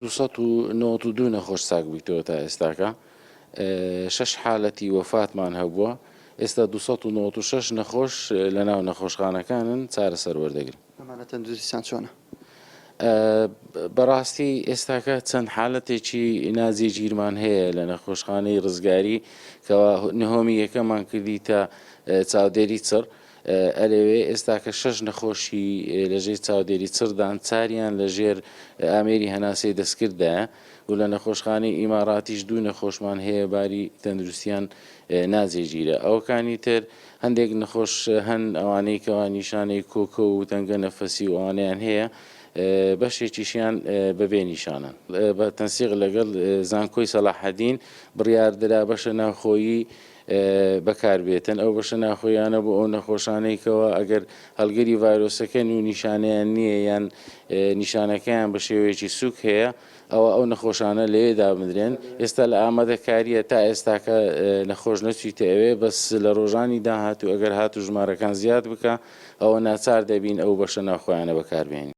292 نەخۆش چاک بوویتەوە تا ئێستاکە، شەش حالەتی وەفاتمان هەبووە، ئێستا 296 نەخۆش لەناو نەخۆشخانەکانن چارەسەر وەردەگرن. ئەمانە تەندروستیان چۆنە؟ بەڕاستی ئێستاکە چەند حالەتێکی ناجێگیرمان هەیە لە نەخۆشخانەی ڕزگاری کەوا نهۆمی یەکەمان کردیتە چاودێری چڕ، ئەلەوێ ئێستاکە شەش نەخۆشی لەژێر چاودێری چڕدان، چاریان لەژێر ئامێری هەناسەی دەستکرددایە و لە نەخۆشخانەی ئیماراتیش دوو نەخۆشمان هەیە باری تەندروستیان ناجێگیرە. ئەوکانی تر هەندێک نەخۆش هەن ئەوانەی کەوا نیشانەی کۆکە و تەنگە نەفەسی و ئەوانەیان هەیە بەشێکیشیان بەبێ نیشانەن. بە تەنسیق لەگەڵ زانکۆی سەلاحەدین بڕیاردرا بەشە ناوخۆیی بەکاربێتن، ئەو بەشە ناخۆیانە بۆ ئەو نەخۆشانەی کەوا ئەگەر هەڵگری ڤایرۆسەکەن و نیشانەیان نییە یان نیشانەکەیان بە شێوەیەکی سوک هەیە ئەوە ئەو نەخۆشانە لەوێ دابندرێن ئێستا لە ئامادەکاریە تا ئێستاکە نەخۆش نەچویتە ئەوێ بەس لە ڕۆژانی داهاتوو ئەگەر هاتوو ژمارەکان زیاد بکە ئەوە ناچار دەبین ئەو بەشە ناوخۆیانە بەکاربێنین.